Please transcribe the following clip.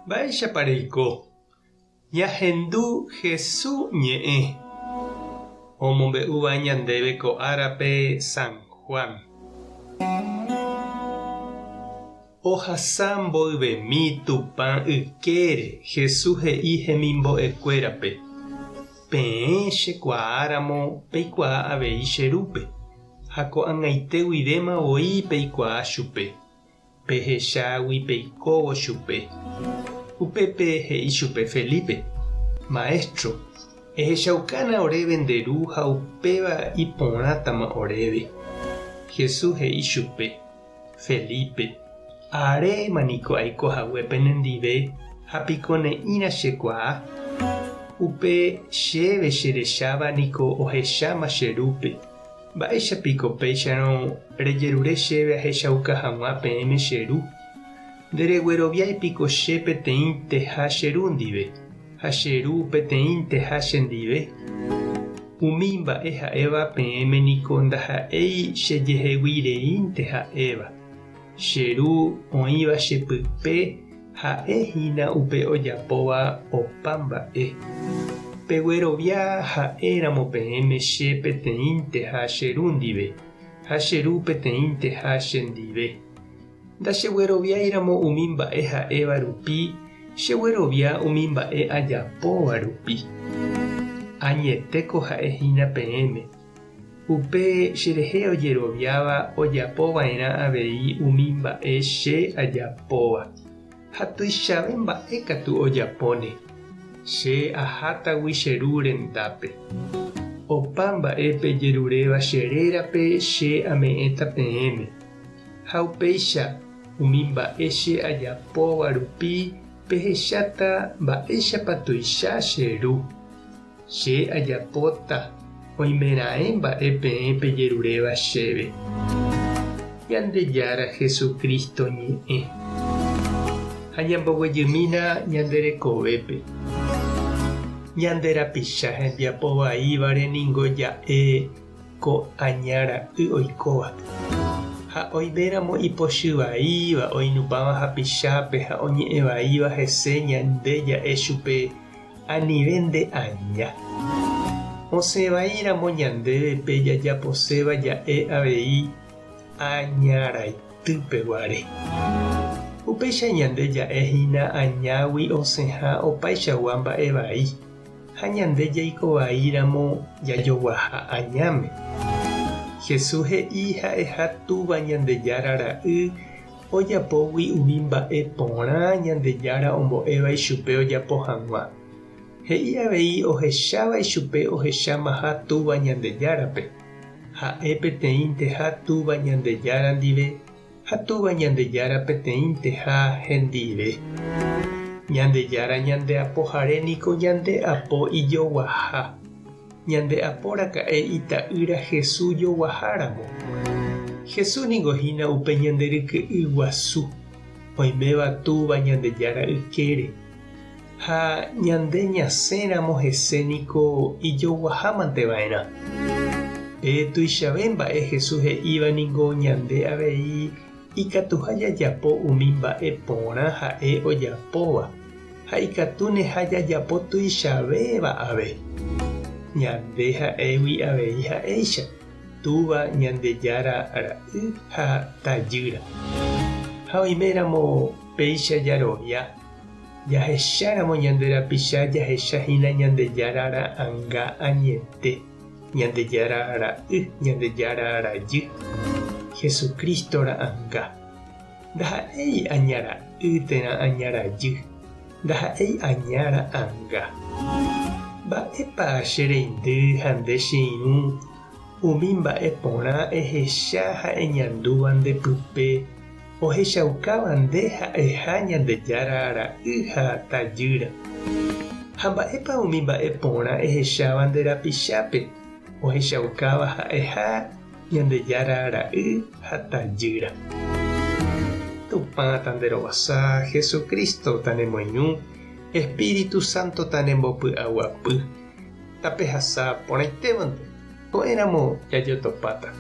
Mba'éichapa reiko? Ñahendu Hesu ñe'ẽ omombe'úva ñandéve ko árape San Juan. Ohasa mboyvemi Tupã ykére Hesu he'i hemimbo'ekuérape, Peẽ chekuaáramo peikuaa avei che Rúpe, ha ko'ag̃aite guivéma voi peikuaa chupe. Pehechágui peikóvo chupe. Upépe he'i chupe Felipe, Maestro, ehechaukána oréve nde Ru ha upéva iporãtama oréve. Jesús he'i chupe, Felipe, aréma niko aiko hague penendive ha piko ne'ĩra chekuaa? Upe chéve cherecháva niko ohecháma che Rúpe. Mba'éicha piko péicharõ rejerure chéve ahechauka hag̃ua peẽme che Ru? Nderegueroviái piko che peteĩnteha che Ru ndive, ha che Ru peteĩnteha chendive? Umi mba'e ha'éva peẽme niko ndaha'éi chejehegui reínte ha'éva. Che Ru oĩva che pype Ha'e hína upe ojapóva opa mba'e. Peguerovia ha'éramo peẽme che peteĩnteha che Ru ndive, ha che Ru peteĩnteha chendive. Ndachegueroviáiramo umi mba'e ha'éva rupi, cheguerovia umi mba'e ajapóva rupi. Añetéko ha'e hína peẽme. Upe cherehe ojeroviáva ojapo va'erã avei umi mba'e che ajapóva, ha tuichave mba'e katu ojapóne, che ahátagui che Ru rendápe. Opa mba'e pejeruréva che rérape che ame'ẽta peẽme, ha upéicha umi mba'e che ajapóva rupi pehecháta mba'éichapa tuicha che Ru. Che ajapóta oimeraẽ mba'e peẽ pejeruréva chéve. Ñandejára Jesucristo ñe'ẽ. Ha ñamboguejymína ñande rekovépe. Ñande rapicha hembiapo vaívare ningo ja'e ko aña ra'y oikóva. Ha oiméramo ipochy vaíva oinupãva hapichápe ha oñe'ẽ vaíva hese ñande ja'e chupe Anive nde aña. Osẽ vai ramo ñandéve pe jajaposéva ja'e avei aña raitýpe guare. Upéicha ñande ja'e hína añágui osẽha opaichagua mba'e vai, ha ñande jaiko vai ramo jajoguaha añáme. Jesús he'i ha'eha Túva Ñandejára Ra'y Ojapógui umi mba'e porã Ñandejára ombo'éva ichupe ojapo hag̃ua. He'i avei ohecháva ichupe ohechámaha Túva Ñandejárape. Ha'e peteĩnteha Túva Ñandejára ndive ha Túva Ñandejára peteĩnteha hendive. Ñandejára ñande Apohare niko ñande apo ijoguaha. Ñande apo raka'e Ita'ýra Jesús joguaháramo. Jesús ningo hína upe ñande ryke'y guasu, oiméva Túva Ñandejára ykére. Ha ñande ñasẽramo hese niko ijoguahámante va'erã. Pe tuichave mba'e Jesús he'íva ningo ñande avei ikatuha jajapo umi mba'e porã ha'e ojapóva. Ha ikatúneha jajapo tuichavéva ave. Ñande ha'égui avei ha'éicha, Túva Ñandejára Ra'y ha Tajýra. Ha oiméramo péicha jarovia, jahecháramo ñande rapicha jahecha hína Ñandejára ra'anga añete, Ñandejára Ra'y, Ñandejára Rajy, Jesucristo ra'anga. Ndaha'éi aña ra'y térã aña rajy, ndaha'éi aña ra'anga. Mba'épa che reindy ha nde che irũ umi mba'e porã ehecha ha eñandúva nde pype ohechaukáva nde ha'eha Ñandejára ra'y ha tajýra? Ha mba'épa umi mba'e porã ehecháva nde rapichápe ohechaukáva ha'eha Ñandejára ra'y ha tajýra. Tupã tanderovasa, Jesucristo tanemoirũ, Espíritu Santo tanembopy'aguapy. Tapehasa porãitévante, ko'ẽramo jajotopáta.